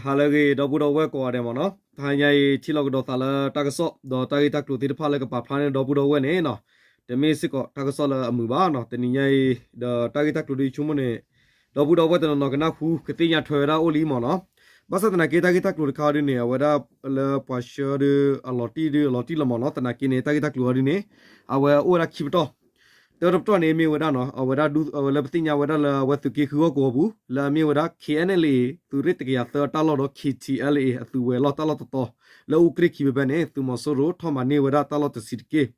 ဟါလၢအဂ့ၤ ဒီပုၢ်ဒီဝဲၢ်ကိးဂၤဒဲးမ့ၢ်နီၤ, တဟါညါအံၤ ထံၣ်လိာ်ကဒီးသးလၢတၢ်ကစီၣ် ဒီးတၢ်ဂ့ၢ်တၢ်ကျိၤသ့ၣ်တဖၣ်လၢကပာ်ဖျါန့ၢ်ဒီပုၢ်ဒီဝဲၢ်န့ၣ်နီၤ, တမ့ၢ်စ့ၢ်ကီးတၢ်ကစီၣ်လၢအမုာ်ဘၣ်နီၤ, တနံၤညါအံၤ ဒီးတၢ်ဂ့ၢ်တၢ်ကျိၤဒ်ဆိကမိၣ်န့ၣ် ဒီပုၢ်ဒီဝဲၢ်တနီၤနီၤကနၢ်ဟူ ကသ့ၣ်ညါထွဲဝဲဒၣ်အိၣ်လံမ့ၢ်နီၤ, ဘၣ်ဆၣ်သနာ်က့တၢ်ဂ့ၢ်တၢ်ကျိၤတခါဒ်န့ၣ် အဝဲဒၣ်လၢပှၤဆှၢဒ် အလီၤတံၢ်ဒ်အလီၤတံၢ်လီၤမ့ၢ်နီၤ, သနာ်က့န့ၣ် တၢ်ဂ့ၢ်တၢ်ကျိၤအီၤဒ်န့ၣ် အဝဲအိၣ်ဝဲဒၣ်ခံပတီၢ် တၢတပတီၢ်န့ၣ်မ့ၢ်ဝဲဒၣ်နီၤ, အဝဲဒၣ်ဒ် အဝဲလၢပသ့ၣ်ညါဝဲဒၣ်လၢအဝဲသုးက့ဃုဟီၣ်ကဝီၤပူၤ လၢအမ့ၢ်ဝဲဒၣ် K N L A သုးရ့ၣ်တကယၤသၢအတၢ်လီၢ်ဒီး K T L A အသုးဝဲၤလီၢ်တၢ်လီၢ်တတီၤ လၢအူကြ့ၢ်ခံဖဲဖဲန့ၣ် သုးမီၤစိရိၤထီၣ်မၤန့ၢ်ဝဲဒၣ်တၢ်လီၢ်တဆံးတက့ၢ်,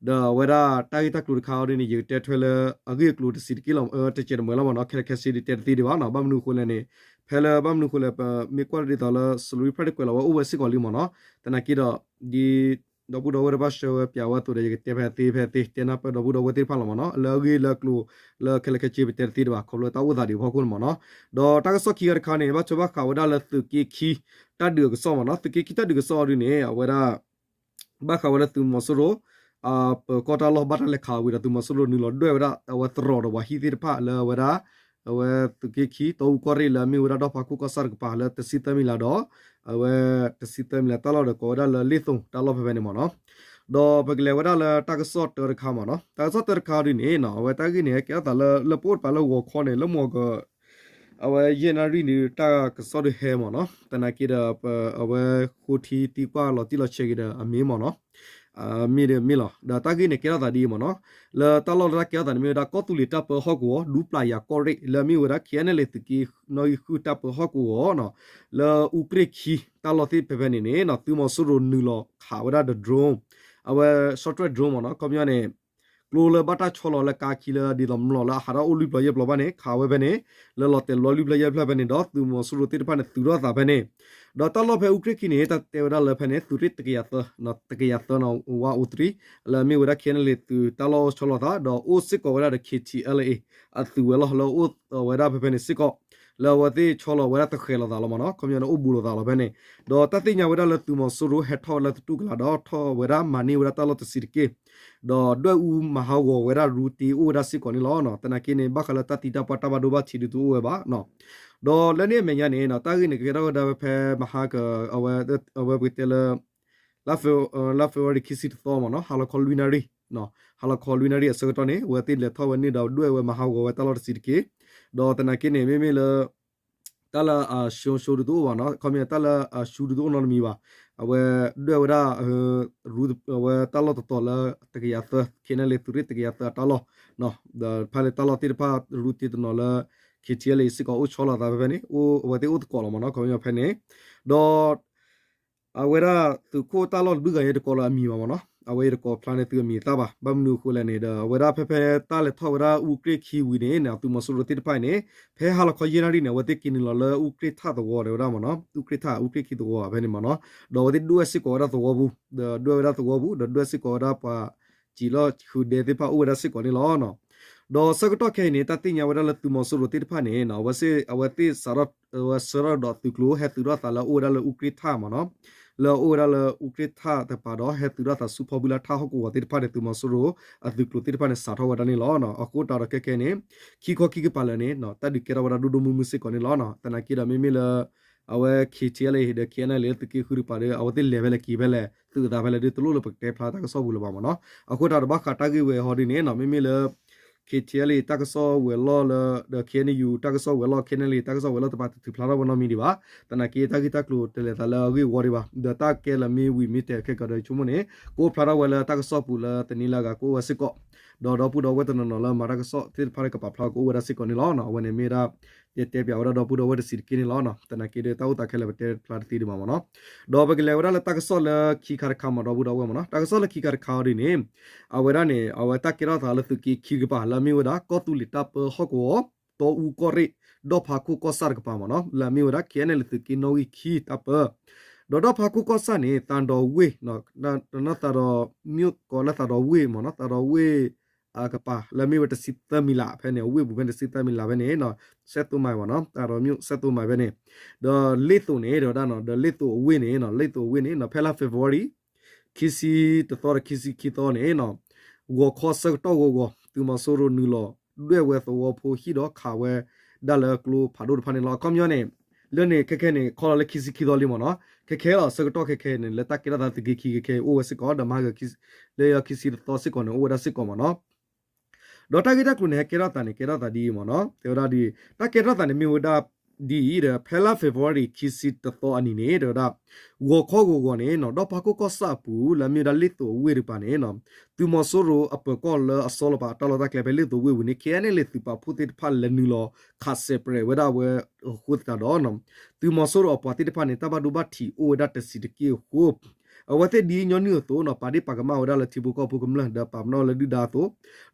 ဒီးအဝဲဒၣ်တၢ်ဂ့ၢ်တၢ်ကျိၤတခါအီၤဒ်န့ၣ် ယကတဲထွဲလၢအဂ့ၢ်အကျိၤတဆံးတက့ၢ်လီၤ, တစဲးတမှဲၤလီၤမ့ၢ်နီၤ, ခဲလၢာ်ခဲဆ့ဒ်တဲတသ့ဒံးဘၣ်နီၤ, ဘၣ်မနုၤအဃိလဲၣ်န့ၣ် ဖဲလၢဘၣ်မနုၤအဃိလဲၣ် ပမ့ၢ်ကွၢ်ဒ်သိးလၢ စလူၤဖရၣ်ဒကွဲးလီၤဝဲအိၣ်ဝဲစ့ၢ်ကီးလံမ့ၢ်နီၤ, သနာ်က့ဒီး ဒ် ဒီပုၢ်ဒီဝဲၢ်တဖၣ်ဆှၢဝဲပၠးဝဲအသိးဒီး ယကတဲဖဲသ့ဖဲသ့ တဲနၢ်ပၢၢ်ဒီပုၢ်ဒီဝဲၢ်သ့ၣ်တဖၣ်လီၤမ့ၢ်နီၤ, လၢအဂ့ၢ်လၢအကျိၤ လၢခဲလၢာ်ခဲဆ့ပတဲတသ့ဒံးဘၣ် ခီဖျိတၢ်အိၣ်သးဒံးအဖီခိၣ်န့ၣ်မ့ၢ်နီၤ, ဒီးတၢ်ကစီၣ်ခံခါတခါန့ၣ် ဘၣ်ထွဲဘၣ်ဃးဝဲဒၣ်လၢသုးက့ခံ တၢ်ဒုးအကစီၣ်မ့ၢ်နီၤ, သုးက့ခံတၢ်ဒုးကစီၣ်အီၤဒ်န့ၣ် အဝဲဒၣ် ဘၣ်ဃးဝဲလၢသုးမီၤစိရိၤ ပၢၤကီၢ်တၢ်လီၢ်ဘၣ်တၢ်လဲၤခးဝံၤဒီး သုးမီၤစိရိၤနုာ်လီၤဒွဲၣ်ဝဲဒၣ်အဝဲသရိာ်ဒီးပှၤဟံၣ်သ့ၣ်တဖၣ်လၢအဝဲဒၣ် အဝဲသုးက့ခံ တီအူကီၢ်ရ့ၣ်လၢအမ့ၢ်ဝဲဒၣ်ဒီဖးခိၣ်ကီၢ်ဆၣ်တကပၤလၢတဆံသၢမံၤလးဒီး အဝဲတဆံသၢမံၤလးတၢ်လီၢ်ဒီး ကိးဝဲဒၣ်လၢလ့ၣ်သိၣ်တၢ်လီၢ်ဖဲဖဲန့ၣ်မ့ၢ်နီၤ, ဒီးပကလဲၤဝဲဒၣ်လၢတၢ်ကစီၣ်တၢတခါမ့ၢ်နီၤ, တၢ်ကစီၣ်တၢတခါဒ်န့ၣ်နီၤ အဝဲတၢ်ဂ့ၢ်န့ၣ် ဟဲကဲထီၣ်သးလၢ လၢပအိၣ်တပၤလၢဂီၤခီန့ၣ် လၢမီၢ်က အဝဲယဲၢ်နၣ်ရံၣ်န့ၣ် တၢ်ကစီၣ်ဒုးဟဲမ့ၢ်နီၤ, သနာ်က့ဒီး အဝဲဃိထံသံကွၢ်လီၤတံၢ်လီၤဆဲးက့ၤဒီးအမ့ၢ်မ့ၢ်နီၤ, မ့ၢ်ဒီးမ့ၢ်လီၤ. ဒီးတၢ်ဂ့ၢ်န့ၣ်ကဲထီၣ်သးဒ်အံၤမ့ၢ်နီၤ, လၢတၢ်လီၢ်လၢတၢ်ကဲထီၣ်သးန့ၣ် မ့ၢ်ဝဲဒၣ်ကီၢ်သူလ့ၤတၢ်ပၢဟီၣ်ကဝီၤ ဒူပျၢ်ယၤကီၢ်ရ့ၣ် လၢအမ့ၢ်ဝဲဒၣ် K N L A သုးက့နီၣ်ဂံၢ်ဃုတၢ်ပၢဟီၣ်ကဝီၤနီၤ, လၢအူကြ့ၢ်ခံတၢ်လီၢ်သ့ၣ်ဖဲဖဲန့ၣ်န့ၣ်နီၤ သုးမီၤစိရိၤနုာ်လီၤခးဝဲဒၣ်ဒီး drone အဝဲ short range drone မ့ၢ်နီၤ, ခီပညီန့ၣ် ကျိလၢဘၣ်တၢ်ဆီလီၤလၢကါခံလၢဒ်သိးမျိာ်လၢအဟးထီၣ်အိၣ်လွံၢ်ပျီယဲၢ်ပျီဘၣ်န့ၣ် ခးဝဲဖဲန့ၣ်, လၢလီၤတဲာ်လီၤလွံၢ်ဖျၢၣ်ယဲၢ်ဖျၢၣ်ဖဲန့ၣ်ဒီး သုးမီၤစိရိၤသ့ၣ်တဖၣ်န့ၣ် သုးထီၣ်သးဖဲန့ၣ်, ဒီးတၢ်လီၢ်ဖဲအူကြ့ၢ်ခံန့ၣ် တၢ်တဲဝဲဒၣ်လၢဖဲန့ၣ် သုးရ့ၣ်တကယၤသၢ, တကယၤသၢနီၤ one oh three လၢအမ့ၢ်ဝဲဒၣ် K N L A သုးတၢ်လီၢ်ဆီလီၤသး ဒီးအိၣ်စ့ၢ်ကီးဝဲဒၣ်ဒီး K T L A အသုးဝဲၤလီၢ်လၢအိၣ်ဝဲဒၣ်ဖဲဖဲန့ၣ်စ့ၢ်ကီး, လၢအဝဲသ့ၣ်ဆီလီၤဝဲဒၣ်တဃဲၤလီၤသးလီၤမ့ၢ်နီၤ, ခီပညီန့ၣ်အိၣ်ဘူးလိာ်သးလီၤဖဲန့ၣ်, ဒီးတၢ်သ့ၣ်ညါဝဲဒၣ်လၢသုးမီၤစိရိၤဟဲထီၣ်ဝဲလၢသတူၢ်ကလာ်ဒီး ထီၣ်ဝဲဒၣ်မၤန့ၢ်ဝဲဒၣ်တၢ်လီၢ်တဆံးတက့ၢ်, ဒီးဒွဲၣ်အူမၤဟးဂီၤဝဲဒၣ်ရူတ့အိၣ်ဝဲဒၣ်စ့ၢ်ကီးန့ၣ်လီၤ. သနာ်က့န့ၣ် ဘၣ်ဃးလၢတၢ်တံာ်တၢ်ပှၢ်တၢ်ဘၣ်ဒိဘၣ်ထံးဒုးတအိၣ်ဝဲဘၣ် ဒီးလၢန့ၣ်အမဲာ်ညါန့ၣ် တၢ်ဂ့ၢ်န့ၣ်ကကဲထီၣ်ဝဲဒၣ်ဖဲမဟါက အဝဲပကတဲလၢ လါ February ခံဆံတသီမ့ၢ်နီၤ ဟါလီၤခီလွံၢ်နၣ်ရံၣ်, ဟါလီၤခီလွံၢ်နၣ်ရံၣ်အဆၢကတီၢ်န့ၣ် အဝဲသ့ၣ်လဲၤထီၣ်ဝဲန့ၣ်ဒီးဒွဲၣ်ဝဲမၤဟးဂီၤဝဲတၢ်လီၢ်တဆံးတက့ၢ်, ဒီးသနာ်က့န့ၣ် မ့မ့ၢ်လၢ တၢ်လၢအဆှိဆှိဒုးတအိၣ်ဘၣ်နီၤ, ခီပညီတၢ်လၢအဆှူဒုးတအိၣ်နီတမံၤဘၣ်, အဝဲဒွဲၣ်ဝဲဒၣ် အဝဲတၢ်လီၢ်တတီၤလၢတကယၤသၢ KNLA သုးရ့ၣ်တကယၤသၢအတၢ်လီၢ်, ဒီးဖဲလၢတၢ်လီၢ်သ့ၣ်တဖၣ်ရူတ့တနီၤလၢ KTLA စ့ၢ်ကီးအိၣ်ဆီလီၤသးဖဲဖဲန့ၣ် အဝဲသ့ၣ်အိၣ်သကိးလီၤမ့ၢ်နီၤ ခီပညီဖဲန့ၣ်, ဒီး အဝဲဒၣ်သုးခိၣ်တၢ်လီၢ်တဘျုးဂၤယဲတကိးလၢအမံၤဘၣ်မ့ၢ်နီၤ, အဝဲယတကိးဖျါန့ၢ်သုအမံၤအသၣ်ဘၣ်, ဘၣ်မနုၤအဃိလဲၣ်န့ၣ်ဒီး အဝဲဒၣ်ဖဲဖဲတၢ်လဲၤထီၣ်ဝဲဒၣ်အူကြ့ၢ်ခံဝံၤန့ၣ် သုးမီၤစိရိၤသ့ၣ်တဖၣ်အံၤန့ၣ် ဖဲဟါလီၤခီယဲၢ်နၣ်ရံၣ်န့ၣ် အဝဲသ့ၣ်က့ၤနုာ်လီၤလၢအူကြ့ၢ်ထၣ်သဝီဒဲးဝဲဒၣ်မ့ၢ်နီၤ, အူကြ့ၢ်ထၣ်အူကြ့ၢ်ခံသဝီဖဲန့ၣ်မ့ၢ်နီၤ, ဒီးအဝဲသ့ၣ်ဒွဲၣ်စ့ၢ်ကီးဝဲဒၣ်သဝီပူၤ, ဒီးဒွဲၣ်ဝဲဒၣ်သဝီပူၤ ဒီးဒွဲၣ်စ့ၢ်ကီးဝဲဒၣ်ပှၤ စံာ်လီၢ်ဃုာ်ဒဲသ့ၣ်တဖၣ်အိၣ်ဝဲဒၣ်စ့ၢ်ကီးန့ၣ်လီၤ. ဒီးဆၢကတီၢ်ခဲအံၤန့ၣ် တၢ်သ့ၣ်ညါဝဲဒၣ်လၢသုးမီၤစိရိၤသ့ၣ်တဖၣ်န့ၣ် အဝဲသ့ၣ် အဝဲသ့ၣ်စးထီၣ်ဝဲဆှၢထီၣ်ဒီးသုးကျိၤဟဲသုးထီၣ်သးလၢအအိၣ်ဝဲဒၣ်လၢအူကြ့ၢ်ထၣ်မ့ၢ်နီၤ, လၢအအိၣ်ဝဲဒၣ်လၢအူကြ့ၢ်ထၣ်တကပၤဒီး ဟဲသုးထီၣ်သးဆူဖီဘုလၢထၣ်ဟီၣ်ကဝီၤသ့ၣ်တဖၣ်န့ၣ် သုးမီၤစိရိၤအသုးကျိၤသ့ၣ်တဖၣ်န့ၣ် စးထီၣ်ဝဲဒၣ်န့ၣ်လီၤ. အဃိသတးဒီးခဲခဲန့ၣ် ခံခီခံကပၤလၢာ်န့ၣ် တၢ်ဒုးကဲထီၣ်ဝဲဒၣ်ဒိၣ်ဒိၣ်မုၢ်မုၢ်စ့ၢ်ကီးန့ၣ်လီၤ. သနာ်က့ဒီးမ့မ့ၢ်လၢ အဝဲ KTLA ဒီး KNLA လၢသုးက့ဃုတကပၤဒီး အဝဲသ့ၣ်လဲၤဖဲလဲၣ်က့ၤဖဲလဲၣ် သုးအသးဖဲလဲၣ်ဒ်တလိၣ်လၢပကတဲဖျါတၢ်ကစီၣ်ပူၤလၢၤဘၣ်မ့ၢ်နီၤ. အဃိသတးဒီးဘၣ်ဃးတၢ်ဂ့ၢ်ဝဲအဟီဒ်န့ၣ် မ့မ့ၢ်လၢ KTLA တၢ်ကစီၣ်ဝဲၤလီၢ်လၢ ဒီး KNU တၢ်ကစီၣ်ဝဲၤလီၢ် KNLA တၢ်ကစီၣ်ဝဲၤလီၢ်တပၤတထုးဖျါထီၣ်ဝဲနီတမံၤဒံးဘၣ်. သနာ်က့တၢ်ဂ့ၢ်တၢ်ကျိၤတလဲၤသးလၢအဂ့ၢ်ဝီဒံးဘၣ်. ဒီးတၢ်ကဲလၢမ့ၢ်ဝံၤမ့ၢ်တဲာ်ခဲကီးဒီးဆိကမိၣ်န့ၣ် ကအိၣ်ဖျါထီၣ်ဝဲလၢတၢ်ကစီၣ်ပူၤလၢတနံၤလၢအဂၤကအိၣ်ဝဲစ့ၢ်ကီး ဒီးဒီပုၢ်ဒီဝဲၢ်တနီၤနီၤလၢမၤတၢ်ကစီၣ်သ့ၣ်တဖၣ်လၢကပာ်ဖျါကအိၣ်ဝဲဒၣ်စ့ၢ်ကီးန့ၣ်လီၤ. အဝဲန့ၣ်မ့ၢ်ဒၣ် ယတဲပၠးဝဲဒၣ်ဒီပုၢ်ဒီဝဲၢ်တဆံးတက့ၢ်န့ၣ်လီၤ. သနာ်က့ဒီးတၢ်အိၣ်သးခဲလၢာ်ပတဲဖျါတသ့ဒံးဘၣ်မ့ၢ်နီၤ. ဒီးပကလဲၤဝဲဒၣ်လၢတၢ်ကစီၣ်လၢခံခါတခါမ့ၢ်ဒီပုၢ်ဒီဝဲၢ်မ့ၢ်နီၤ. တၢ်ကစီၣ်လၢခံခါတခါအီၤဒ်န့ၣ် အဝဲဒၣ်န့ၣ် အဝဲတၢ်ကဲထီၣ်သးလၢသုးက့ခံတကပၤ လၢအမ့ၢ်ဝဲဒၣ် ကီၢ်သူလ့ၤတၢ်ပၢဟီၣ်ကဝီၤ တီအူကီၢ်ရ့ၣ် ဒီဖးခိၣ်ကီၢ်ဆၣ်တကပၤမ့ၢ်နီၤ လၢအမ့ၢ်ဝဲဒၣ် KNLA သုးက့နီၣ်ဂံၢ်ခံတၢ်ပၢ ဒီးဒီဖးခိၣ်ကီၢ်ဆၣ်န့ၣ် သးဒီးဝ့ၢ် သးဒီးမ့ၢ်ကိးလၢသးဒီးဝ့ၢ်မ့ၢ်နီၤ သးဒီးဝ့ၢ် အကပၤ လၢအမ့ၢ်ဝဲတဆံသၢမံၤလးဖဲန့ၣ် အဝ့ၢ်ပူၤဖဲန့ၣ် တဆံသၢမံၤလးဖဲန့ၣ် စဲးသိမးမ့ၢ်နီၤ သးဒီးမ့ၢ်စဲးသိမးဖဲန့ၣ် ဒီးလ့ၣ်သိးန့ၣ် ဒီးဝဲဒၣ်နီၤ ဒီးလ့ၣ်သိးအဝ့ၢ်န့ၣ်နီၤ လ့ၣ်သိးအဝ့ၢ်န့ၣ်နီၤ ဖဲလါ February ခံဆံတသီဒီးခံဆံခံသီန့ၣ်နီၤ ဂီၤခီဆၢကတီၢ်ဂီၤဂီၤ သုးမီၤစိရိၤနုာ်လီၤ ဒွဲၣ်ဝဲသဝီဖိဟံၣ်ဒီးခးဝဲဒၣ်လၢကျိဖးဒိၣ်တဖၣ်န့ၣ်လီၤ. အခီပညီန့ၣ် လၢန့ၣ်ခဲခဲန့ၣ် ခီလီၤလၢခံဆံခံသီလံမ့ၢ်နီၤ. ခဲခဲလီၤ ဆၢကတီၢ်ခဲခဲန့ၣ် လၢတၢ်ကဲထီၣ်သးသုးက့ခံခဲခဲအိၣ်ဝဲစ့ၢ်ကီး ဒီးမဟါက လၢခံဆံတသီစ့ၢ်ကီးန့ၣ် အိၣ်ဝဲဒၣ်စ့ၢ်ကီးမ့ၢ်နီၤ. ဒီးတၢ်ဂ့ၢ်တၢ်ကျိၤန့ၣ် ဟဲကဲထီၣ်သးန့ၣ် ကဲထီၣ်သးဒ်အံၤမ့ၢ်နီၤ. တဲဝဲဒၣ်ဒ် တၢ်ကဲထီၣ်သးန့ၣ်မ့ၢ်ဝဲဒၣ်ဒ်အံၤဒီး ဖဲလါ February ခံဆံတသီအနံၤန့ၣ် တဲဝဲဒၣ် ဂီၤခီဂီၤဂီၤန့ၣ်နီၤ ဒီးပှၤဟီၣ်ခိၣ်ကီၢ်ဆၣ်အပူၤ လၢအမ့ၢ်ဝဲဒၣ်လ့ၣ်သိၤအဝ့ၢ်တကပၤန့ၣ်နီၤ သုးမီၤစိရိၤအပၢၤကီၢ်လၢအဆီလီၤပာ်အတၢ်လီၢ်တၢ်ကျဲဖဲလ့ၣ်သိၤဝ့ၢ်ပူၤန့ၣ် KNLA သုးပာ်ဖှိၣ်သ့ၣ်တဖၣ်လဲၤနုာ်လီၤခးစဲးပြဲးဝဲဒၣ်ဝဲ အဃိသတးဒီး သုးမီၤစိရိၤအပှၤသ့ၣ်တဖၣ်န့ၣ် တၢ်ဘၣ်ဒိဘၣ်ထံးအိၣ်ဝဲဒၣ်တဆံးတက့ၢ်အဃိ အဝဲသ့ၣ်ဒ်ညီနုၢ်အသိးနီၤ ပာ်ဒ့ၣ်ပာ်ကမၣ်ဝဲဒၣ်လၢထံဖိကီၢ်ဖိကမျၢၢ် ဒီးပာ်ပနီၣ်လၢဒုၣ်ဒါအသိး,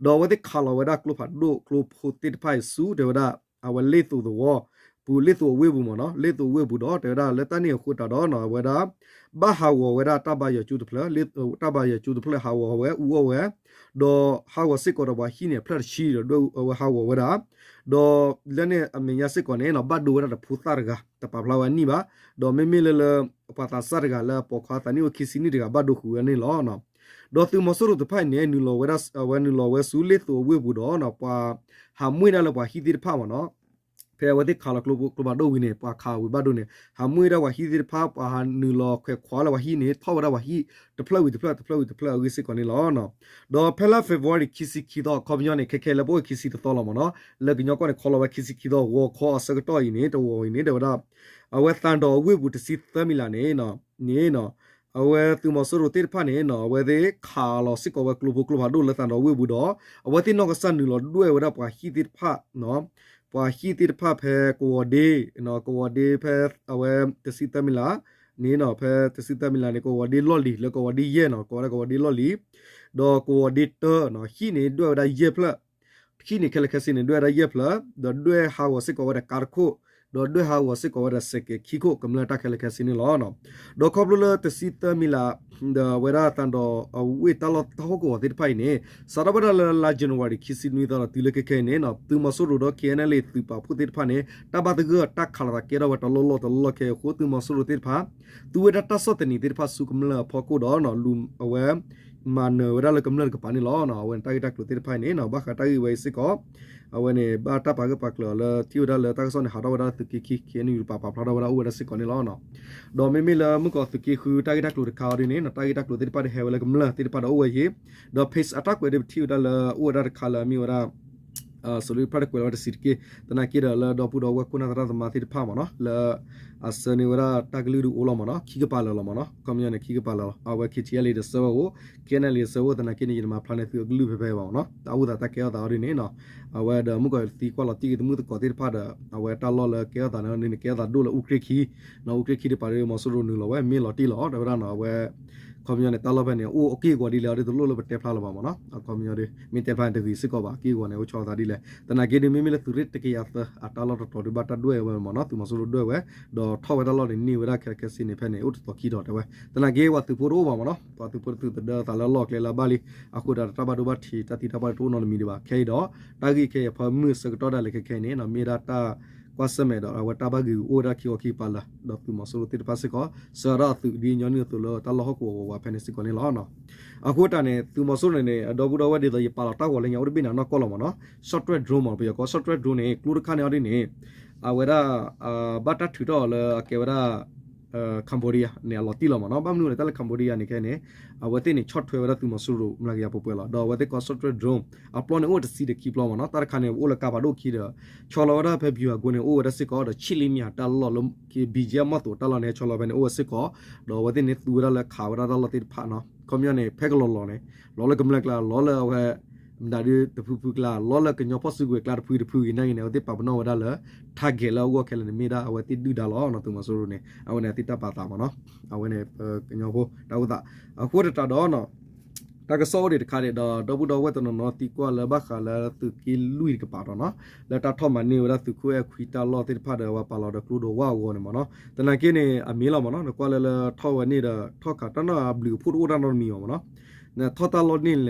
ဒီးအဝဲသ့ၣ်ခးလီၤဝဲဒၣ်ကျိဖးဒိၣ်ကျိဖိသ့ၣ်တဖၣ်အံၤဆူ တဲဝဲဒၣ် အဝဲလ့ၣ်သိၤသဝီပူၤ လ့ၣ်သိၤအဝ့ၢ်ပူၤမ့ၢ်နီၤ လ့ၣ်သိၤအဝ့ၢ်ပူၤဒီး တဲဝဲဒၣ်လၢတၢ်န့ၣ်အဃိသတးဒီးနီၤ အဝဲဒၣ် ဘၣ်ဟးဂီၤဝဲဒၣ်တၢ်ဘါယွၤကၠိတဖျၢၣ် လ့ၣ် တၢ်ဘါယွၤကၠိတဖျၢၣ်ဟးဂီၤဝဲ အူအီၣ်ဝဲ ဒီးဟးဂီၤစ့ၢ်ကီးဒီးပှၤဟံၣ်န့ၣ် အဖျၢၣ်တဆံဒီး ဒွဲၣ်အူအီၣ်ဝဲဟးဂီၤဝဲဒၣ် ဒီးလၢန့ၣ်အမဲာ်ညါစ့ၢ်ကီးန့ၣ်နီၤ ဘၣ်ဒိဝဲဒၣ်တဖိသၣ်တဂၤ တပာ်ဖျါဝဲအနံၣ်ဘၣ်, ဒီးမ့မ့ၢ်လၢလၢ ပှၤသးစၢ်တဂၤလၢအပိာ်ခွါသးနံၣ်အိၣ်ခံဆံနံၣ်တဂၤဘၣ်ဒိဃုာ်ဝဲန့ၣ်လီၤ. ဒီးသုးမီၤစိရိၤတဖၣ်အံၤန့ၣ် နုာ်လီၤဝဲဒၣ် အဝဲနုာ်လီၤဝဲဆူလ့ၣ်သိၤအဝ့ၢ်ပူၤဒီးနီၤ ပှၤဟးမှံၣ်ဒၣ်လၢပှၤဟံၣ်သ့ၣ်တဖၣ်မ့ၢ်နီၤ ဖဲအဝဲသ့ၣ်ခးလီၤကျိဖးဒိၣ်ဝံၤန့ၣ် ပှၤခးဝံၤဘၣ်ဒိန့ၣ် ဟးမှံၣ်ဒၣ်ပှၤဟံၣ်သ့ၣ်တဖၣ် ပှၤဟးနုာ်လီၤခွဲးခွးလၢပှၤဟံၣ်န့ၣ် ထီၣ်ဝဲဒၣ်ပှၤဟံၣ်တဖျၢၣ်ဝံၤတဖျၢၣ် တဖျၢၣ်ဝံၤတဖျၢၣ်အဂ့ၢ်စ့ၢ်ကီးန့ၣ်လီၤ. ဒီးဖဲလါ February ခံဆံခံသီ အခီပညီန့ၣ် ခဲခဲလၢပအိၣ်ခံဆံတသီလီၤမ့ၢ်နီၤ လၢကညီကီၢ်န့ၣ် ခီလီၤဝဲခံဆံခံသီ ဂီၤခီအဆၢကတီၢ်အံၤန့ၣ် တဝီၤအံၤန့ၣ် တဲဝဲဒၣ် အဝဲသံဒီးအဝ့ၢ်ပူၤတဆံသၢမံၤလးန့ၣ် န့ၣ် အဝဲသုးမီၤစိရိၤသ့ၣ်တဖၣ်န့ၣ်နီၤ အဝဲသ့ၣ်ခးလီၤစ့ၢ်ကီးဝဲကျိဖိကျိဖးဒိၣ်လၢသံဒီးအဝ့ၢ်ပူၤဒီး အဝဲသ့ၣ်နီၢ်ကစၢ်နုာ်လီၤဒွဲၣ်ဝဲဒၣ်ပှၤဟံၣ်သ့ၣ်တဖၣ် ပှၤဟံၣ်သ့ၣ်တဖၣ်ဖဲကဝီၤဒ့ ကဝီၤဒ့ဖဲအဝဲတဆံသၢမံၤလးန့ၣ်နီၤ ဖဲတဆံသၢမံၤလးန့ၣ် ကဝီၤဒ့လီၢ်လံၤ လၢကဝီၤဒ့ယဲၢ်နီၤ ကဝီၤဒ့လီၢ်လံၤ ဒီးကဝီၤဒ့တၢနီၤ ဟံၣ်န့ၣ်ဒွဲၣ်ဝဲဒၣ်ယဲၢ်ဖျၢၣ် ဟံၣ်န့ၣ်ခဲလၢာ်ခဲဆ့န့ၣ် ဒွဲၣ်ဝဲဒၣ်ယဲၢ်ဖျၢၣ် ဒီးဒွဲၣ်ဟးဂီၤစ့ၢ်ကီးဝဲဒၣ်ကါတခိၣ် ဒီးဒွဲၣ်ဟးဂီၤစ့ၢ်ကီးဝဲဒၣ်စဲးကဲးခံခိၣ် ကမျၢၢ်တၢ်ခဲလၢာ်ခဲဆ့န့ၣ်လီၤ. ဒီးခီဖျိလၢတဆံသၢမံၤလး ဒီးအဝဲဒၣ်သံဒီးအဝ့ၢ်တၢ်လီၢ်တၢ်ဟီၣ်ကဝီၤသ့ၣ်တဖၣ်အံၤန့ၣ် စးထီၣ်ဝဲဒၣ်လၢလါ January ခံဆံနွံသီဒီးတုၤလၢခဲခဲအံၤန့ၣ် သုးမီၤစိရိၤဒီး KNLA သုးပာ်ဖှိၣ်သ့ၣ်တဖၣ်န့ၣ် တၢ်ဘၣ်သဂၢၢ်တၢ်ခးလီၤသးကဲထီၣ်ဝဲတလီၢ်လီၢ်တလီၢ်လီၢ်ခဲအံၤအဃိ သုးမီၤစိရိၤသ့ၣ်တဖၣ် သူဝဲဒၣ်တၢ်ဆီၣ်သနံးသ့ၣ်တဖၣ်ဆူကမျၢၢ်အဖီခိၣ်ဒီး အဝဲ မၤနၢၤဝဲဒၣ်လၢကမျၢၢ်တကပၤန့ၣ်လီၤ. အဝဲန့ၣ်တၢ်ဂ့ၢ်တၢ်ကျိၤသ့ၣ်တဖၣ်အံၤန့ၣ် ဘၣ်ဃးတၢ်ဂ့ၢ်ဝဲအံၤစ့ၢ်ကီး အဝဲန့ၣ် ဘၣ်တၢ်ပာ်ဂၢၢ်ပာ်ကျၢၤအီၤလၢထံၣ်ဝဲဒၣ်လၢတၢ်ကစီၣ်န့ၣ် ဟးထီၣ်ဝဲဒၣ်လၢသုးက့ခံ KNU တကပၤပာ်ဖျါထီၣ်ဝဲဒၣ်အိၣ်ဝဲဒၣ်စ့ၢ်ကီးန့ၣ်လီၤ. ဒီးမ့မ့ၢ်လၢမုၢ်ကီၢ်သုးက့ဃုတၢ်ဂ့ၢ်တၢ်ကျိၤတခါအံၤဒ်န့ၣ် တၢ်ဂ့ၢ်တၢ်ကျိၤသ့ၣ်တဖၣ်ဒီးဟဲဝဲလၢကမျၢၢ်သ့ၣ်တဖၣ်ဒီးအိၣ်ဝဲယံၤ ဒီး page အတၢ်ကွဲးဒ်ပထံၣ်ဝဲဒၣ်လၢအိၣ်ဝဲဒၣ်တခါလၢအမ့ၢ်ဝဲဒၣ် စလူးဖၣ်တကွဲးလီၤဝဲတဆံးတက့ၢ် သနာ်က့ဒီးလၢဒီပုၢ်ဒီဝဲၢ်ခိၣ်နၢ်သရၣ်သမါသ့ၣ်တဖၣ်မ့ၢ်နီၤ လၢ အဆၢန့ၢ်ဝဲဒၣ်တၢ်ကလုၢ်ဒုးအိၣ်လီၤမ့ၢ်နီၤ ခံကပၤလၢာ်လီၤမ့ၢ်နီၤ ခီပညီန့ၣ် ခံကပၤလၢာ်လီၤ အဝဲ KTLA ဒီးဆၢဝဲအိၣ် KNLA ဒီးဆၢဝဲအိၣ် သနာ်က့န့ၣ် ယတမၤဖျါန့ၢ်သုအကလုၢ်ဖဲဖဲဘၣ်မ့ၢ်နီၤ တၢ်အိၣ်သးတၢ်ကဲထီၣ်သးအီၤဒ်န့ၣ်နီၤ အဝဲဒီးမုၢ်ကီၢ်သံကွၢ်လီၤတံၢ်က့ၤသမုၢ်သကိးသ့ၣ်တဖၣ်ဒီး အဝဲတၢ်လီၢ်လၢကဲထီၣ်သးန့ၣ်န့ၣ် ကဲထီၣ်သးဒိၣ်လၢအူကြ့ၢ်ခံ နီၤ အူကြ့ၢ်ခံတပၤဒီး မီၤစိရိၤနုာ်လီၤဝဲ မ့ၢ်လီၤတံၢ်လီၤ တဲဝဲဒၣ်နီၤ အဝဲ ခီပညီန့ၣ် တၢ်လီၢ်ဖဲန့ၣ် အိၣ်အက့ၢ်အဂီၤဒ်လဲၣ်အီၤဒ်တလိၣ်လၢပတဲဖျါလၢၤဘၣ်မ့ၢ်နီၤ အခီပညီဒ် မ့ၢ်တဲဖျါန့ၣ်တဂ့ၤစ့ၢ်ကီးဘၣ် အက့ၢ်အဂီၤန့ၣ် အိၣ်ဆီလီၤသးဒ်လဲၣ် သနာ်က့ဒ်မ့မ့ၢ်လၢသုးရ့ၣ်တကယၤသၢ အတၢ်လီၢ်တတီၤဒ်ဘၣ်တၢ်ဒွဲၣ်ဝဲမ့ၢ်နီၤ သုးမီၤစိရိၤဒွဲၣ်ဝဲ ဒီးထီၣ်ဝဲတၢ်လီၢ်န့ၣ် န့ၢ်ဝဲဒၣ်ခဲလၢာ်ခဲဆ့န့ၣ် ဖဲန့ၣ် အိၣ်တတီၤခံတီၤတဲဝဲ သနာ်က့ ပှၤသုးဖိတအိၣ်ဘၣ်မ့ၢ်နီၤ ပှၤသုးဖိတသုးသဒၢသးလၢအလီၢ်အကျဲလၢအဘၣ်လံ အဃိဒီးတၢ်ဘၣ်ဒိဘၣ်ထံး တၢ်သံတၢ်ပှၢ်တအိၣ်နီတမံၤဒံးဘၣ် ခဲအံၤဒီး တၢ်ဂ့ၢ်ခဲအံၤအဖၢမုၢ်အဆၢကတီၢ်ဒၣ်လဲာ်ခဲခဲအံၤန့ၣ် မ့ၢ်ဝဲဒၣ်တၢ်ကွၢ်ဆၢၣ်မဲာ်ဒီး အဝဲတၢ်ဘၣ်ဂ့ၤဂ့ၤအိၣ်ဝဲဒၣ်ခံခီခံကပၤလၢာ် ဒီးသုးမီၤစိရိၤသ့ၣ်တဖၣ်စ့ၢ်ကီး ဆှၢဒီးအသုးဒ်ညီနုၢ်အသိးလၢတၢ်လီၢ်ဟီၣ်ကဝီၤဝးဝးဖဲန့ၣ်စ့ၢ်ကီးန့ၣ်လီၤ. အဃိတၢ်န့ၣ် သုးမီၤစိရိၤန့ၣ်န့ၣ် အဒီပုၢ်ဒီဝဲၢ်ဒ်သိး ယပာ်လီၤတၢ်ဂီၤလၢညါအိၣ်တဘ့ၣ်န့ၣ်အနီၢ်ကီၢ်လီၤမ့ၢ်နီၤ short range drone မ့ၢ်နီၤ ပယီၤကိး short range drone န့ၣ် ကျိတခါန့ၣ်အီၤဒ်န့ၣ် အဝဲဒၣ် ဘၣ်တၢ်ထုးထီၣ်အီၤလၢအကဲဝဲဒၣ် Cambodia န့ၣ် အလီၤတံၢ်လီၤမ့ၢ်နီၤ ဘၣ်မနုၤလဲၣ် တၢ်လၢ Cambodia န့ၣ်ခဲန့ၣ် အဝဲသ့ၣ်န့ၣ် ဆီၣ်ထွဲဝဲဒၣ်သုးမီၤစိရိၤ မျးကယၤပှဲၤပှဲၤလီၤ ဒီးအဝဲသ့ၣ်ကိး short range drone အပျီန့ၣ်အိၣ်တဆံဒီးခံပျီမ့ၢ်နီၤ တၢ်တခါန့ၣ် အိၣ်လၢကါဖးဒိၣ်ခံဒီး ဆီလီၤဝဲဒၣ်ဖဲ ဗျူဟာကုန်း န့ၣ် အိၣ်ဝဲဒၣ်စ့ၢ်ကီး ဒီးဆံးလံမံၤဟးတၢ်လီၢ်လၢ ဘံၣ်ကၠဲၣ်မီၢ်သိးတၢ်လီၢ်န့ၣ် ဟဲဆီလီၤဖဲန့ၣ် အိၣ်ဝဲစ့ၢ်ကီး ဒီးအဝဲသ့ၣ်န့ၣ်သူဝဲဒၣ်လၢခးဝဲဒၣ်တၢ်လီၢ်သ့ၣ်တဖၣ်နီၤ ခီပညီန့ၣ် ဖဲကလီၤလီၤန့ၣ် လီၤလၢကမျၢၢ်ကျါ လီၤလၢအဝဲ မတၤဒုတဖုဖုကျါ လီၤလၢကညီဖီၣ်စုကဝဲၤကျါတဖုတဖုဂ့ၤန့ၣ်ဂ့ၤန့ၣ် အဝဲသ့ၣ်ပာ်ပနီၣ်ဝဲဒၣ်လၢ target လၢအဂီၢ်ခဲလၢာ်န့ၣ် မ့ၢ်ဒၣ်အဝဲသ့ၣ်ဒုၣ်ဒါလီၤ သုးမီၤစိရိၤန့ၣ် အဝဲန့ၣ်အသ့ၣ်တၢ်ပာ်သးမ့ၢ်နီၤ အဝဲန့ၣ် ကညီဖိတၢ်အိၣ်သး အဃိသတးဒီး တၢ်ကစီၣ်အိၣ်ဒံးတခါန့ၣ်ဒီး ဒီပုၢ်ဒီဝဲၢ်တနီၤနီၤသံကွၢ်လၢဘၣ်ဃးလၢသုးက့လွံၢ်တကပၤဒီးနီၤ လၢတၢ်ထီၣ်မၤန့ၢ်ဝဲဒၣ်သုးခိၣ်အဲၣ်ခွံတၢ်လီၢ်သ့ၣ်တဖၣ်ဒီးပှၤပာ်လီၤဒီးကျိဒီးဝၣ်အဂီၢ်န့ၣ်မ့ၢ်နီၤ သနာ်က့န့ၣ် အမ့ၢ်လီၤမ့ၢ်နီၤ နကွၢ်လၢလၢထီၣ်ဝဲန့ၣ်ဒီး ထီၣ်ခးတၢ်နီၢ်အဘျုးအဖှိၣ်တအိၣ်တၢ်နီတမံၤဘၣ်မ့ၢ်နီၤ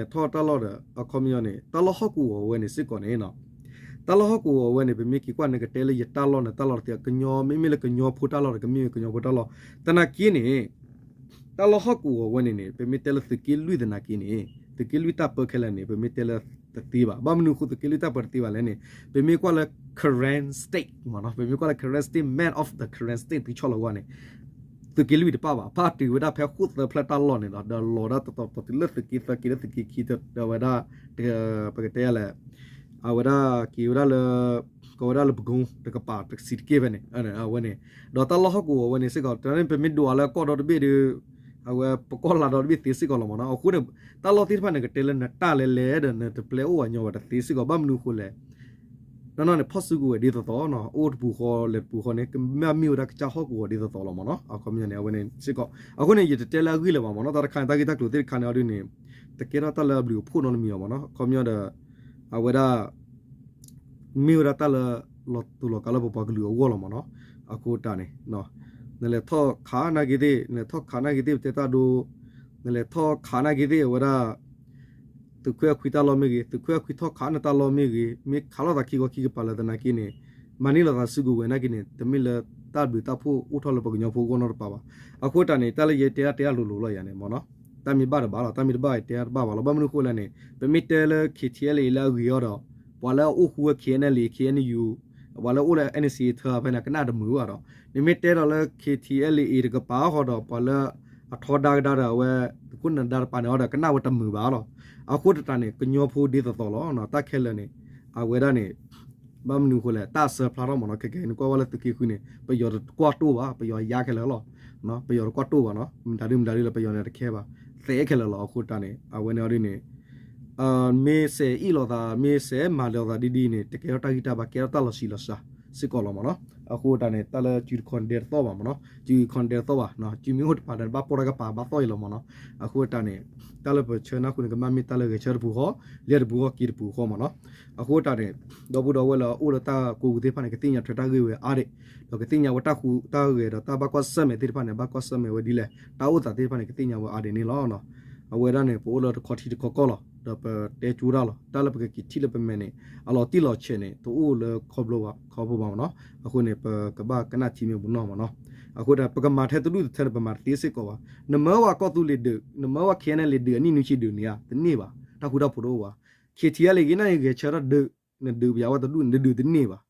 နထီၣ်တၢ်လီၢ်န့ၣ်လဲၤထီၣ်တၢ်လီၢ်ဒီး အခီပညီန့ၣ် တၢ်လီၢ်ဟီၣ်ကဝီၤဝဲန့ၣ်စ့ၢ်ကီးန့ၣ်နီၤ တၢ်လီၢ်ဟီၣ်ကဝီၤဝဲန့ၣ် ပမ့ၢ်က့ၤကွၢ်န့ၣ် ကတဲလၢယတၢ်လီၢ်န့ၣ် တၢ်လီၢ်တသ့ ကညီ မ့မ့ၢ်လၢကညီဖိတၢ်လီၢ်ဒီး ကမ့ၢ်ကညီဖိတၢ်လီၢ် သနာ်က့န့ၣ် တၢ်လီၢ်ဟီၣ်ကဝီၤဝဲန့ၣ်န့ၣ် ပမ့ၢ်တဲလၢသုးက့လွံၢ်သနာ်က့န့ၣ် သုးက့လွံၢ်တၢ်ပၢခဲလၢာ်န့ၣ် ပမ့ၢ်တဲလၢ တသ့ဘၣ်. ဘၣ်မနုၤအဃိသုးက့လွံၢ်တၢ်ပၢတသ့ဘၣ်လဲၣ်န့ၣ် ပမ့ၢ်ကွၢ်လၢ Karen State မ့ၢ်နီၤ, ပမ့ၢ်ကွၢ်လၢ Karen State, map of the Karen State သုးဆီၣ်လီၤဝဲန့ၣ် သုးက့လွံၢ်တပၣ်ဘၣ်. ဖးတုၤဝဲဒၣ်ဖဲဃိၣ်သၢဖျၢၣ်တၢ်လီၢ်န့ၣ်ဒီး ဒီးလီၤဒၣ်တတီၤတတီၤတုၤလၢသုးက့သၢက့လၢသုးက့ခံဒီးဝဲဒၣ် ပကတဲလဲၣ် အဝဲဒၣ်က့ၤဝဲဒၣ်လၢ ကီးဝဲဒၣ်လၢပကိတကပၤတစံးတက့ၢ်ဖဲန့ၣ် အဝဲန့ၣ် ဒီးတၢ်လီၢ်ဟီၣ်ကဝီၤဝဲန့ၣ်စ့ၢ်ကီး တၢ်န့ၣ် ပမ့ၢ်ဒိးအီၤလၢကီၢ်ဒီတဘ့ၣ်ဒီး အဝဲပကီၢ်လါဒီတဘ့ၣ်သ့စ့ၢ်ကီးလီၤမ့ၢ်နီၤ. အဃိန့ၣ် တၢ်လီၢ်သ့ၣ်တဖၣ်န့ၣ် ကတဲလၢနတၢ်လဲၤလဲၤဒီး နတပျဲအိၣ်အညီဘၣ်တသ့စ့ၢ်ကီး ဘၣ်မနုၤအဃိလဲၣ် နီၢ်နီၢ်န့ၣ် ဖီၣ်စုကဝဲၤဒ်သိးသိးနီၤ, အိၣ်တပူၤဃီလဲၤတပူၤဃီန့ၣ် ကမ့ၢ်မ့ၢ်ဝဲဒၣ်ကစၢ်ဟီၣ်ကဝီၤဒ်သိးသိးလီၤမ့ၢ်နီၤ. အခီပညီန့ၣ် အဝဲန့ၣ်စ့ၢ်ကီး အဃိန့ၣ် ယတတဲလၢအဂ့ၢ်လၢၤဘၣ်မ့ၢ်နီၤ. တၢ်တခါန့ၣ် တၢ်ဂ့ၢ်တၢ်ကျိၤသ့ၣ်တခါန့ၣ်အီၤဒ်န့ၣ် တကဲထီၣ်တၢ်လၢအဘျုးအဖှိၣ်နီတမံၤဘၣ်မ့ၢ်နီၤ. အခီပညီဒီး အဝဲဒၣ် မ့ၢ်ဝဲဒၣ်တၢ်လၢ လီၤတူာ်လီၤကာ်လၢပပှၤကလုာ်အဂီၢ်လီၤမ့ၢ်နီၤ. အဃိတၢ်န့ၣ် နလဲၤထီၣ်ခးနာ်က့သ့ၣ် နလဲၤထီၣ်ခးနာ်က့သ့ၣ် ပတဲတၢ်ဒိ နလဲၤထီၣ်ခးနာ်က့သ့ၣ် အဝဲဒၣ် သုးခွဲးအခွံတၢ်လီၢ်မ့ၢ်ဂ့ၤ သုးခွဲးအခွံထီၣ်ခးနတၢ်လီၢ်မ့ၢ်ဂ့ၤ မ့ၢ်ခးလိာ်သးခံခီခံကပၤလၢသနာ်က့န့ၣ် မၤန့ၢ်လိာ်သးစုကဝဲၤနာ်က့န့ၣ် တမ့ၢ်လၢတၢ်ဘျုးတၢ်ဖှိၣ်အိၣ်ထီၣ်လၢပကညီဖိအဂီၢ်နီတပၤဘၣ်. အဃိတၢ်န့ၣ် တၢ်လၢယတဲတၢ်တဲအလိၤလိၤလီၤယၤန့ၣ်မ့ၢ်နီၤ တၢ်မ့ၢ်ဘၣ်တဘၣ်လီၤ တၢ်မ့ၢ်တဘၣ်တဲတဘၣ်ဘၣ်လီၤ. ဘၣ်မနုၤအဃိလဲၣ်န့ၣ် ပမ့ၢ်တဲလၢ K T L A လၢအဂ့ၤအီၤဒီး ပှၤလၢအအိၣ်ဃူဝဲ K N L A K N U ပှၤလၢအအိၣ်လၢ N C A ထၢဖဲန့ၣ် ကနၣ်တမုာ်ဘၣ်ဒီး နမ့ၢ်တဲဒီးလၢ K T L A တကပၤဃီဒီး ပှၤလၢအထီဒါကဒါဒီးအဝဲ သုးခိၣ်နၢၤဒါတပၤန့ၣ်အီၤဒီး ကနၣ်ဝဲတမုာ်ဘၣ်လီၤ. အဃိတၢ်န့ၣ် ကညီဖိဒ်သိးသိးလီၤ တၢ်ခဲလၢာ်န့ၣ် အဝဲဒၣ်န့ၣ် ဘၣ်မနုၤအဃိလဲၣ် တၢ်အစၢဖျါထီၣ်မ့ၢ်နီၤ ခဲကဲနကွၢ်ဝဲလၢသုးက့ဃုန့ၣ် ပယီၤတကွၢ်တိၢ်ဘၣ် ပယီၤယါခဲလၢာ်လီၤ. ပယီၤတကွၢ်တိၢ်ဘၣ်နီၤ မတၤဒုမတၤဒုလၢပယီၤန့ၣ်တခဲဘၣ် သဲခဲလၢာ်လီၤ. အဃိတၢ်န့ၣ် အဝဲန့ၣ်အီၤဒ်န့ၣ် မ့ၢ်စဲးအ့ၣ်လိာ်သး မ့ၢ်စဲးမၤလိာ်သးဒ်ဒ်န့ၣ် တကဲထီၣ်တၢ်ဂံၢ်တၢ်ဘါ ကဲထီၣ်တၢ်လီၤဆံးလီၤစှၤစ့ၢ်ကီးလီၤမ့ၢ်နီၤ. အဃိတၢ်န့ၣ် တၢ်လၢစုတခီန့ၣ်ဒဲတသီၣ်ဘၣ်မ့ၢ်နီၤ စုတခီန့ၣ်ဒဲတသီၣ်ဘၣ် စုမ့ၢ်အိၣ်တပၤဒီး ဘၣ်ပိာ်တၢ်ကပၤဘၣ်သီၣ်အံၤလီၤမ့ၢ်နီၤ. အဃိတၢ်န့ၣ် တၢ်လၢပဆၢနၢ်ဟူန့ၣ် ကဘၣ်မ့ၢ်တၢ်လၢဂဲၤဆၢတပူၤဃီ လဲၤတပူၤဃီက့ၤတပူၤဃီမ့ၢ်နီၤ. အဃိတၢ်န့ၣ် ဒီပုၢ်ဒီဝဲၢ်လၢအအိၣ်လၢတၢ်ကိးပူၤသ့ၣ်တဖၣ်န့ၣ် ကသ့ၣ်ညါထွဲတၢ်ဂ့ၢ်ဝဲအါဒံး ဒီးကသ့ၣ်ညါဝဲတၢ်ဟူးတၢ်ဂဲၤဒီးတၢ်ဘၣ်ကွၢ်ဆၢၣ်မဲာ်သ့ၣ်တဖၣ်န့ၣ် ဘၣ်ကွၢ်ဆၢၣ်မဲာ်ဝဲဒ်လဲၣ် တၢ်အိၣ်သးသ့ၣ်တဖၣ်န့ၣ် ကသ့ၣ်ညါဝဲအါဒံးန့ၣ်လီၤ. အဝဲဒၣ်န့ၣ် ပအိၣ်လၢတခီထံတခီကီၢ်လီၤ ဒီးပတဲကၠိတၢ်လီၤ တၢ်လၢပကက့ၤထံၣ်လၢပမဲာ်န့ၣ် အလီၤတံၢ်လီၤဆဲးန့ၣ် တအိၣ်လၢခီဖျိဘၣ် ခီဖျိဘၣ်မ့ၢ်နီၤ. အဃိန့ၣ် ပကဘၣ်ကနၣ်ထံမ့ၢ်ပူၤနီၢ်မ့ၢ်နီၤ. အဃိဒီး ပကမၤထဲတဒူၣ်တထၢန့ၣ် ပမၤတသ့စ့ၢ်ကီးဘၣ်. နမၢဝဲကီၢ်သူလ့ၤဒုး နမၢဝဲ K N L A ဒုး အနံၣ်နွံဆံဒုးန့ၣ်ဧါ တန့ၢ်ဘၣ် တၢ်ဃူတၢ်ဖိးတအိၣ်ဘၣ်. K T L A ဂ့ၤန့ၣ်ဂဲၤဆၢထၢၣ်ဒုး နဒုးပယီၤဝဲတဒူၣ် နဒုးတန့ၢ်ဘၣ်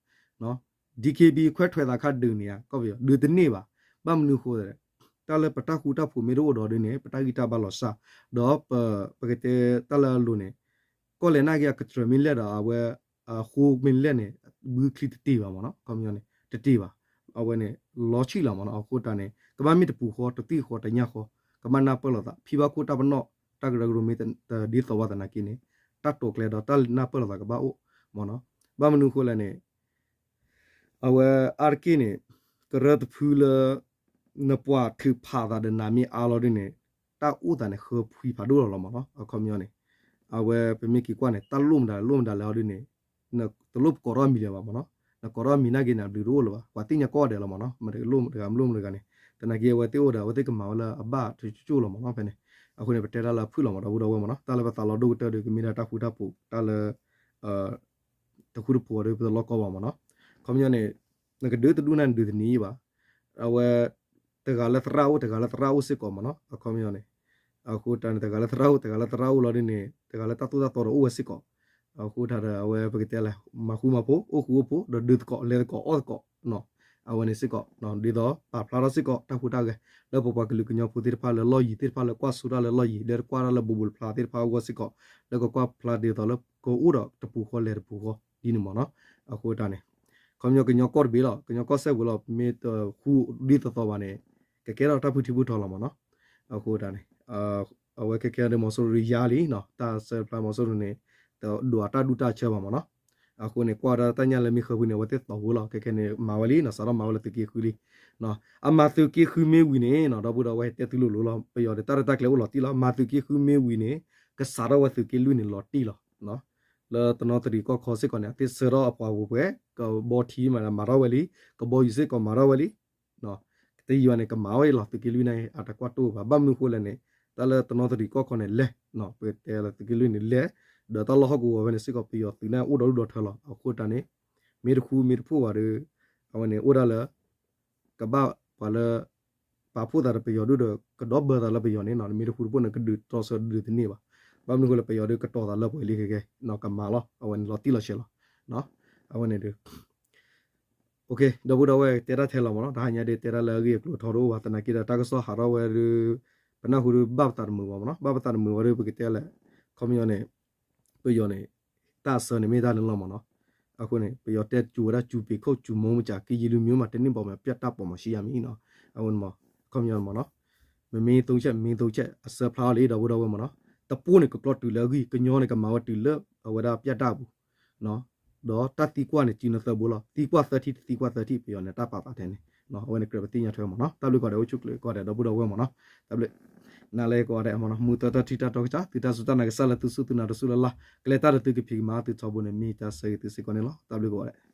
D K B ခွဲးထွဲးသးခါဒုးန့ၣ်ဧါ ကီၢ်ပယီၤ ဒုးတန့ၢ်ဘၣ်. ဘၣ်မနုၤအဃိလဲၣ် တၢ်လၢပတၢ်ဃူတၢ်ဖိးမ့ၢ်တအိၣ်ဒီးဒ်န့ၣ် ပတၢ်ဂံၢ်တၢ်ဘါလီၤစှၤ ဒီးပ ပကတဲတၢ်လၢအလိၤန့ၣ် ကီၢ်လဲၣ်နာ်က့အကတြၢၤမ့ၢ်လဲၣ်ဒီး အဝဲ အဃိမ့ၢ်လဲၣ်န့ၣ် ဘုချံတတ့ၢ်ဘၣ်မ့ၢ်နီၤ ခီပညီန့ၣ် တတ့ၢ်ဘၣ်. အဝဲန့ၣ် လီၤဆံၣ်လီၤမ့ၢ်နီၤ အဃိတၢ်န့ၣ် ကဘၣ်မ့ၢ်တပူၤဃီ တသံၣ်ဃီ တညၣ်ဃီ ကဘၣ်နၢ်ပၢၢ်လိာ်သး ဖံဘၣ်ခိၣ်တၢ်ပနီၣ် တၢ်ကရၢကရိမ့ၢ်တဒ်သိးဘၣ်သနာ်က့န့ၣ် တၢ်တိာ်ကျဲၤဒီးတၢ်နၢ်ပၢၢ်လိာ်သးကဘၣ်အိၣ်မ့ၢ်နီၤ. ဘၣ်မနုၤအဃိလဲၣ်န့ၣ် အဝဲအါတက့ၢ်န့ၣ် ကရၢတဖုလၢ နပှၤထုးဖးသးဒီးနၤမ့ၢ်အါလီၤဒ်န့ၣ် တၢ်အိၣ်သးန့ၣ် ဃၢဖှံဖးဒိၣ်လီၤလီၤမ့ၢ်နီၤ အခီပညီန့ၣ် အဝဲပမ့ၢ်က့ၤကွၢ်န့ၣ် တၢ်လိၣ်မတၤလိၣ်မတၤလဲၣ်အီၤဒ်န့ၣ် တလိၣ်ပကိးထီၣ်အမံၤလၢၤဘၣ်မ့ၢ်နီၤ နကိးထီၣ်အမံၤနာ်က့န့ၣ် အဘျုးတအိၣ်လၢၤဘၣ် ပှၤသ့ၣ်ညါကိးဂၤဒဲးလီၤမ့ၢ်နီၤ မ့ၢ်တလိၣ်တဂၤမ့ၢ်လိၣ်မတၤတဂၤန့ၣ် သနာ်က့အဝဲသ့ၣ်အိၣ်ဒီး အဝဲသ့ၣ်ကမၤဝဲလၢအဘၣ်တကၠိၢ်လီၤမ့ၢ်နီၤ ဖဲန့ၣ် အဃိန့ၣ် ပတဲတၢ်လၢအဖုၣ်လီၤမ့ၢ်ဒီပုၢ်ဒီဝဲၢ်မ့ၢ်နီၤ တၢ်လၢပသးလီၤဒိၣ်ကတၢၢ်ဒီး ကမ့ၢ်ဒၣ်တၢ်ဃူတၢ်ဖိး တၢ်လၢ တဃူတဖိးဒီး ပတလီၢ်ကီဘၣ်မ့ၢ်နီၤ အခီပညီန့ၣ် နကဒုးတဒူၣ်န့ၣ် နဒုးတန့ၢ်ဘၣ် အဝဲ တဂၤလၢသရၣ်အိၣ် တဂၤလၢသရၣ်အိၣ်စ့ၢ်ကီးမ့ၢ်နီၤ အခီပညီန့ၣ် အဃိတၢ်န့ၣ် တဂၤလၢသရၣ်အိၣ် တဂၤလၢသရၣ်အိၣ်လီၤဒ်န့ၣ် တဂၤလၢတၢ်သိၣ်တၢ်သီဒီးအိၣ်ဝဲစ့ၢ်ကီး အဃိတၢ်ဒီး အဝဲပကတဲလဲၣ် မၤဃူမၤဖိး အိၣ်ဃူအိၣ်ဖိး ဒီးဒုးသကိး လဲၤသကိး အီၣ်သကိး အဝဲန့ၣ်စ့ၢ်ကီး ဒ်သိးပာ်ဖျါထီၣ်စ့ၢ်ကီး တၢ်ဟူးတၢ်ဂဲၤ လၢပပှၤကလုာ်ကညီဖိသ့ၣ်တဖၣ်လၢလီၢ်ယံၤသ့ၣ်တဖၣ်လၢကွၢ်စိတၢ်လၢလီၢ်ယံၤ လၢတကွၢ်တၢ်လၢဘိးဘိးတဖျါသ့ၣ်တဖၣ်အဂီၢ်စ့ၢ်ကီး လၢကကွၢ်ဖျါဒ်သိးလၢကအိၣ်ဒီးတပူၤဃီလဲၤတပူၤဃီဒ်န့ၣ်မ့ၢ်နီၤ အဃိတၢ်န့ၣ် ခီပညီကညီကီၢ်တဘ့ၣ်လီၤ ကညီကီၢ်စဲၣ်ပူၤလီၤ ပမ့ၢ်တဃူဒ်သိးသိးဘၣ်န့ၣ် ကကဲထီၣ်တၢ်ဖုထံဖုထီလီၤမ့ၢ်နီၤ အဃိတၢ်န့ၣ် အဝဲခဲခဲဒီးမီၤစိရိၤယါလံနီၤ တၢ်ဆၢဖျါမီၤစိရိၤန့ၣ် တဒိးတၢ်ဒူၣ်တၢ်ဆၢဘၣ်မ့ၢ်နီၤ အဃိန့ၣ် ကွၢ်ဝဲဒၣ်တၢ်ညၣ်လၢမ့ၢ်ဃၢဖုန့ၣ် အဝဲသ့ၣ်သီၣ်ဝံၤလီၤ ခဲခဲန့ၣ် မၤဝဲလံနီၤ စးထီၣ်မၤဝဲလၢသုးက့ဃုလံ အမၤသုးက့ဃုမ့ၢ်ဝံၤန့ၣ်နီၤ ဒီပုၢ်ဒီဝဲၢ်တဲသုလိၤလိၤလီၤ ပယီၤဒီးတၢ်ရဲၣ်တၢ်ကျဲၤအိၣ်လီၤတံၢ်လီၤ မၤသုးက့ဃုမ့ၢ်ဝံၤန့ၣ် ကစးထီၣ်ဝဲသုးက့လွံၢ်န့ၣ်လီၤတံၢ်လီၤ လၢတနီသရံၣ်ကီၢ်ခီစ့ၢ်ကီးန့ၣ် အသ့ၣ်ဆၢထီၣ်အပှၤပှဲၤပှဲၤ ကဘီထံမၤမၤထီၣ်ဝဲလံ ကဘီယူၤစ့ၢ်ကီးမၤထီၣ်ဝဲလံ တယံာ်ဘၣ်န့ၣ် ကမၤဝဲလီၤ သုးက့လွံၢ်န့ၣ် အတကွၢ်တိၢ်ဘၣ် ဘၣ်မနုၤအဃိလဲၣ်န့ၣ် တၢ်လၢတနီသရံၣ်ကီၢ်ခီန့ၣ်လဲၣ် ပကတဲလၢသုးက့လွံၢ်န့ၣ်လဲၣ် ဒီးတၢ်လီၢ်ဟီၣ်ကဝီၤဝဲန့ၣ်စ့ၢ်ကီး ပယီၤသုးန့ၣ်အိၣ်ဒီဒူၣ်ဒီထၢလီၤ အဃိတၢ်န့ၣ် မ့ၢ်တဃူမ့ၢ်တဖိးဘၣ်ဒီး အဝဲန့ၣ်အိၣ်ဒၣ်လၢ ကဘၣ်ပှၤလၢ ပာ်ဖှိၣ်သးဒီးပယီၤဒိၣ်ဒီး ကဒီဘၢသးလၢပယီၤန့ၣ်နီၤ မ့ၢ်တဃူတဖိးန့ၣ် ကဒုးတြီဆၢဒုးတန့ၢ်ဘၣ် ဘၣ်မနုၤအဃိလဲၣ် ပယီၤဒုးကတီၤသးလၢပှဲၤလံခဲကဲ ကမၤလီၤ အဝဲန့ၣ်လီၤတံၢ်လီၤဆဲးလီၤ. အဝဲန့ၣ်ဒုး ဒီပုၢ်ဒီဝဲၢ်တဲတၢ်ထဲလီၤမ့ၢ်နီၤ, တဟါညါဒုး တဲဒၣ်လၢအဂ့ၢ်အကျိၤထီတအိၣ်ဘၣ် သနာ်က့ဒီး တၢ်ကစီၣ်ဟးထီၣ်ဝဲဒုး ပနၢ်ဟူဒုးဘၣ်ပသးတမုာ်ဘၣ်မ့ၢ်နီၤ, ဘၣ်ပသးတမုာ်ဝဲဒုး ပကတဲလဲၣ် ခီပညီန့ၣ် ပယီၤန့ၣ် တၢ်အဆၢန့ၣ်မ့ၢ်တၢ်န့ၣ်လီၤမ့ၢ်နီၤ. အဃိန့ၣ် ပယီၤတဲစူၤဝဲဒၣ် ကျူပင်ခုတ် ကျူမိုးမကျား ကရင်လူမျိုးမှာ တနှစ်ပေါ်မှာ ပြတ်တပ်ပေါ်မှာ ရှိရမည်နီၤ. အဝဲန့ၣ်မ့ၢ် ခီပညီန့ၣ်မ့ၢ်နီၤ မ့မ့ၢ်သုံးချက် မ့မ့ၢ်သုံးချက် အဆၢဖျါအီၤလံ ဒီပုၢ်ဒီဝဲၢ်မ့ၢ်နီၤ. တပူၤန့ၣ် ကကျီတုၤလၢအဂံၢ် ကညီန့ၣ် ကမၤဝဲတုၤလၢအဝဲဒၣ်ပြတ်တပ်အပူၤ ဒီးတၢ်သံကွၢ်န့ၣ် စုနသၢဘိလီၤ. သံကွၢ်သၢထံၣ် တသံကွၢ်သၢထံၣ် ပယီၤန့ၣ် တၢ်ပာ်သးထဲန့ၣ် အဝဲန့ၣ်ကြၢးပသ့ၣ်ညါထွဲမ့ၢ်နီၤ. တၢ်ဘျုးကိးဂၤဒဲး အိၣ်ဆူၣ်ချ့ကိးဂၤဒဲး ဒီပုၢ်ဒီဝဲၢ်မ့ၢ်နီၤ. တၢ်ဘျုး နၤလၢကိးဂၤဒဲးမ့ၢ်နီၤ. မုာ်သီတၢ်ထံၣ်တၢ်တီကစၢ် သုတၢ်စူၢ်တၢ်နာ်ကစၢ်လၢသုစူၢ်သုနာ်တစူၢ်လၢ်လၢ် ကလဲၤတၢ်ဒီးသုကဖံးကမၤသုထီဘိန့ၣ် မ့ၢ်တၢ်ဆၢဂ့ၤသုစ့ၢ်ကီးန့ၣ်လီၤ. တၢ်ဘျုးကိးဂၤဒဲး